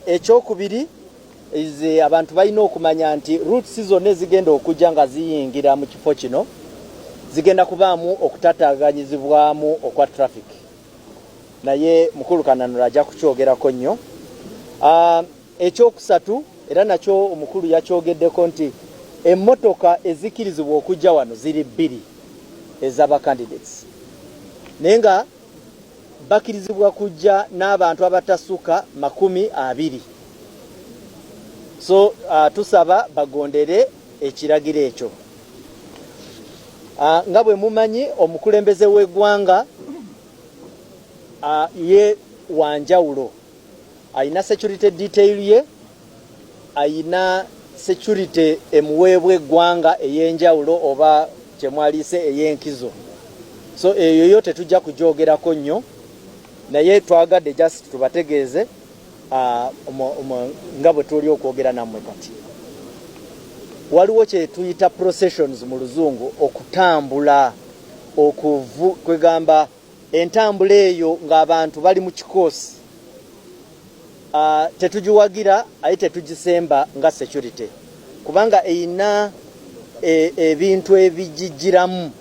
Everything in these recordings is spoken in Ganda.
Ekyokubiri is abantu balina okumanya nti routes zonna ezigenda okujja nga ziyingira mu kifo kino zigenda kubaamu okutataganyizibwamu okwa traffic, naye mukulu Kananura ajja kukyogerako nnyo. Ekyokusatu era nakyo omukulu yakyogeddeko nti emmotoka ezikkirizibwa okujja wano ziri bbiri ez'aba candidates, naye nga bakkirizibwa kujja n'abantu abatasuka 20. So tusaba bagondere ekiragiro ekyo. Nga bwe mumanyi, omukulembeze w'eggwanga ye wanjawulo, ayina security detail ye, ayina security emuweebwa eggwanga ey'enjawulo oba kyemwaliise ey'enkizo. So eyo yo tetujja kugyogerako nnyo, naye twagadde just tubategeeze nga bwe tuli okwogera nammwe kati. Waliwo kye tuyita processions mu Luzungu, okutambula okuvu kwegamba entambula eyo ng'abantu bali mu kikoosi. Tetugiwagira aye tetugisemba nga security, kubanga eyina ebintu ebigijjiramu,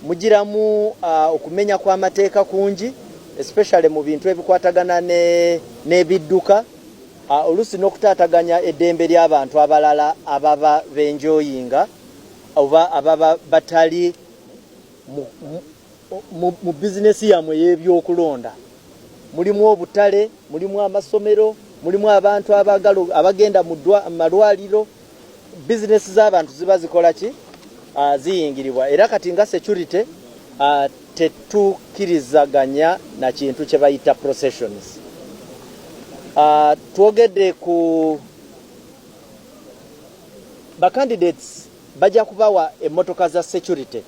mugiramu okumenya kw'amateeka kungi, especially mu bintu ebikwatagana n'ebidduka, oluusi n'okutaataganya eddembe ly'abantu abalala ababa benjoyinga oba ababa batali mu bizinesi yammwe ey'ebyokulonda. Mulimu obutale, mulimu amasomero, mulimu abantu abagala abagenda mu malwaliro. Bizinesi z'abantu ziba zikola ki? Ziyingiribwa. Era kati nga security tetukkirizaganya na kintu kye bayita processions. Twogedde ku bacandidates, bajja kubawa emmotoka za security.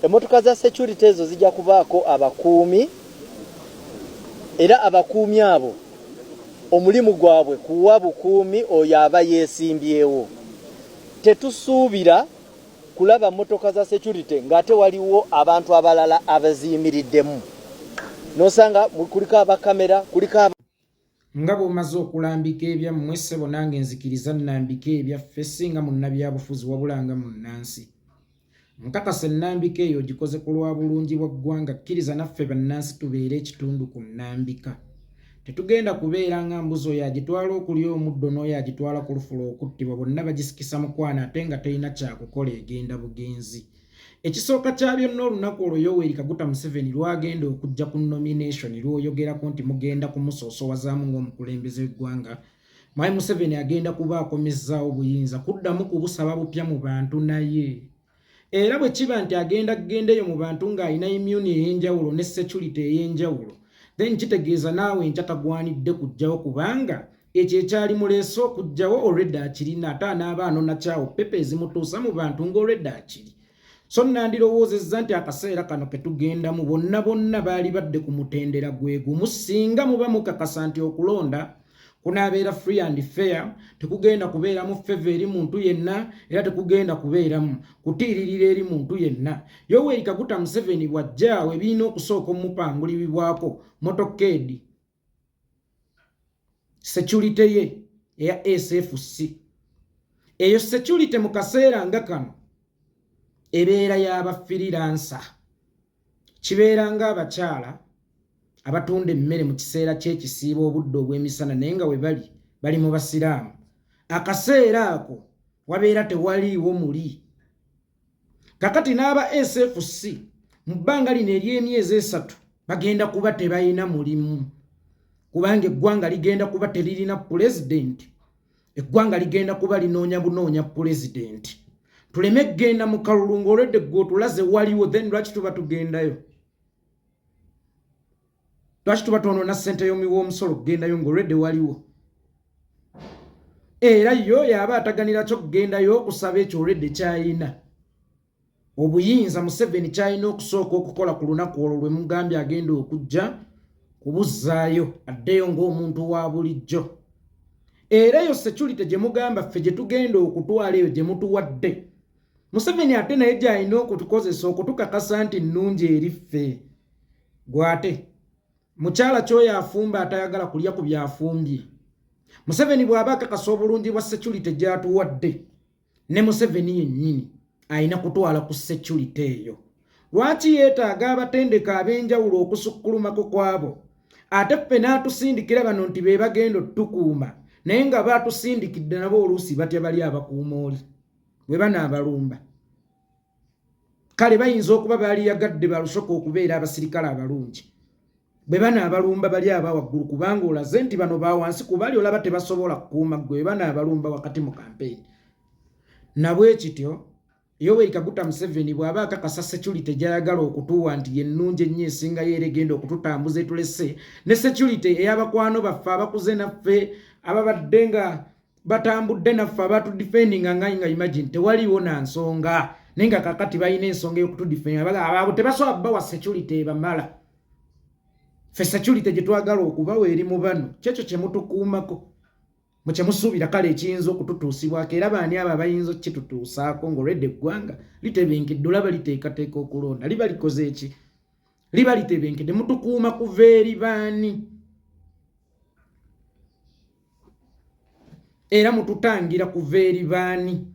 Emmotoka za security ezo zijja kubaako abakuumi, era abakuumi abo omulimu gwabwe kuwa bukuumi oyo aba yeesimbyewo. Tetusuubira kulaba mmotoka za security ng'ate waliwo abantu abalala abaziyimiriddemu, nosanga kuliko abakamera, kuliko Nga bw'omaze okulambika ebyammwe, ssebo, nange nzikiriza nnambike ebyaffe, si nga munnabyabufuzi wabula nga munnansi. Nkakasa ennambika eyo ogikoze ku lwa bulungi bwa ggwanga. Kkiriza naffe bannansi tubeere ekitundu ku nnambika. Tetugenda kubeera nga mbuzi, oyo agitwala okulya omuddo n'oyo agitwala ku lufula okuttibwa, bonna bagisikisa mukwano ate nga terina kyakukola, egenda bugenzi. Ekisooka kya byonna, olunaku olwo Yoweri Kaguta Museveni lw'agenda okujja ku nomination lw'oyogerako nti mugenda kumusoosowazaamu ng'omukulembeze w'eggwanga, Mwami Museveni agenda kuba akomezzaawo buyinza kuddamu kubusaba bupya mu bantu. Naye era bwe kiba nti agenda kugenda eyo mu bantu ng'alina immune ey'enjawulo ne security ey'enjawulo, then kitegeeza naawe enkya tagwanidde kujjawo, kubanga ekyo ekyali muleese okujjawo already akirina, ate anaaba anonakyawo pepa ezimutuusa mu bantu ng'already akiri. So nandirowoozezza nti akaseera kano ketugendamu bonna bonna baali badde ku mutendera gwe gumu, singa muba mukakasa nti okulonda kunaabeera free and fair, tekugenda kubeeramu favour eri muntu yenna, era tekugenda kubeeramu kutiiririra eri muntu yenna. Yoweri Kaguta Museveni bw'ajjaawo, ebirina okusooka omupangulibwako motorcade, security ye eya SFC. Eyo security mu kaseera nga kano ebeera y'aba freelancer, kibeera ng'abakyala abatunda emmere mu kiseera ky'ekisiiba, obudde obw'emisana, naye nga we bali bali mu basiraamu. Akaseera ako wabeera tewaliiwo muli. Kakati n'aba SFC mu bbanga lino ery'emyezi 3 bagenda kuba tebalina mulimu, kubanga eggwanga ligenda kuba teririna pulezidenti. Eggwanga ligenda kuba linoonya bunoonya pulezidenti. Tuleme kugenda mu kalulu ng'olwedde gwe otulaze waliwo, then lwaki tuba tugendayo? Lwaki tuba twonoona ssente y'omuwi w'omusolo kugendayo ng'olwedde waliwo? Era yo yaba ataganira kyo kugendayo okusaba ekyo olwedde kyayina obuyinza. Museveni kyalina okusooka okukola ku lunaku olwo lwe mugambye agenda okujja kubuzzaayo addeyo ng'omuntu wa bulijjo, era eyo security gye mugamba ffe gye tugenda okutwala, eyo gye mutuwadde, Museveni ate naye gy'alina okutukozesa okutukakasa nti nnungi eri ffe. Gwate mukyala kyoyo afumba atayagala kulya ku byafumbye. Museveni bw'aba akakasa obulungi bwa security gy'atuwadde, ne Museveni yennyini alina kutwala ku security eyo. Lwaki yeetaaga abatendeka ab'enjawulo okusukkulumako kwabo, ate ffe n'atusindikira bano nti be bagenda otukuuma, naye nga baatusindikidde nabo oluusi batya bali abakuuma oli bwe banaabalumba? Kale bayinza okuba baaliyagadde balusoka okubeera abasirikale abalungi, bwe banaabalumba bali aba waggulu, kubanga olaze nti bano ba wansi kubali olaba tebasobola kukuuma ggwe, bwe banaabalumba wakati mu kampeyini. Nabwe kityo Yoweri Kaguta Museveni bw'aba akakasa security gy'ayagala okutuwa nti yennungi ennyo esingayo era egenda okututambuza, etulese ne security ey'abakwano baffe abakuze naffe, ababadde nga batambudde naffe, abatudefendinga nga imagine tewaliiwo na nsonga, naye nga kakati balina ensonga ey'okutudefendinga, abo tebasobola bawa security ebamala. Ffe security gye twagala okubawa eri mu bano, kyekyo kye mutukuumako mukyemusuubira kale ekiyinza okututuusibwako. Era baani abo abayinza okukitutuusaako ng'olwedde eggwanga litebenkedde, olaba liteekateeka okulonda, liba likoze eki, liba litebenkedde? Mutukuuma kuva eri baani era mututangira kuva eri baani?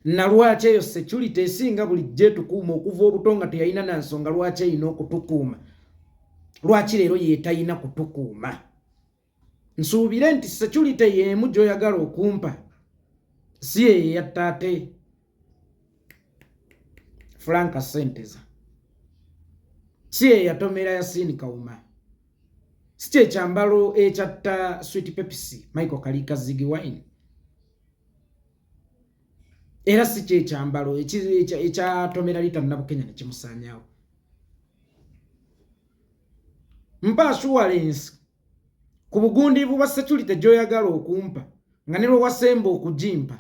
Na lwaki eyo security esinga bulijjo etukuuma okuva obuto nga teyalina na nsonga lwaki erina okutukuuma, lwaki leero yeetayina kutukuuma? Nsuubire nti security y'emu gy'oyagala okumpa si eyo eyattaate Frank Senteza, si eyo yatomera Yasini Kawuma, si kyekyambalo ekyatta Sweet Pepsi Michael Kalika Ziggy Wine, era si kyekyambalo ekyatomera Rita Nabukenya ne kimusaanyawo. Mpa assurance ku bugundiivu bwa security gy'oyagala okumpa nga ne lwe wasemba okugimpa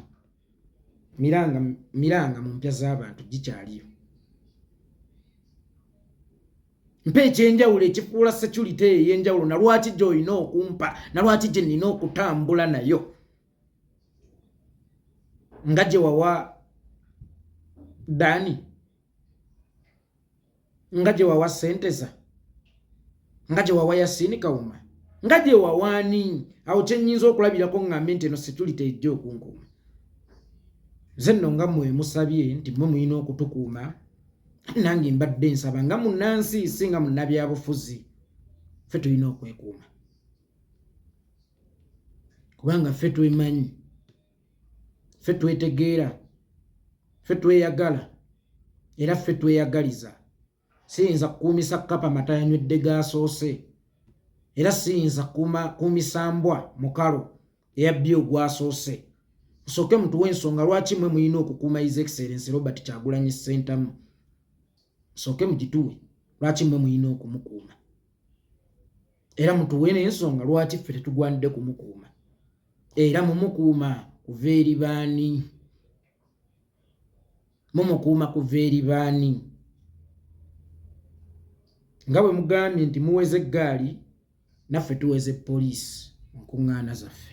miranga miranga mu mpya z'abantu gikyaliyo. Mpa ekyenjawulo ekifuula security eyo ey'enjawulo, na lwaki gy'olina okumpa, na lwaki gye nnina okutambula nayo nga gye wawa Dani, nga gye wawa Senteza, nga gye wawa Yasini Kawuma, nga gye wawaani. Awo kyenyinza okulabirako ŋŋambe nti eno security ejja okunkuuma nze nno nga mmwe musabye nti mmwe mulina okutukuuma. Nange mbadde nsaba nga munnansi, si nga munnabyabufuzi, ffe tulina okwekuuma kubanga ffe twemanyi, ffe twetegeera, ffe tweyagala era ffe tweyagaliza. Siyinza kukuumisa kkapa mata yanywedde gaasoose, era siyinza kuumisa mbwa mukalo eyabbye ogwasoose. Musooke mutuwe ensonga lwaki mwe mulina okukuuma His Excellence Robert Kyagulanyi Ssentamu. Musooke mugituwe lwaki mwe mulina okumukuuma, era mutuwe n'ensonga lwaki ffe tetugwanidde kumukuuma, era mumukuuma kuva eri baani? Mumukuuma kuva eri baani? Nga bwe mugambye nti muweze eggaali, naffe tuweze poliisi mu nkuŋŋaana zaffe.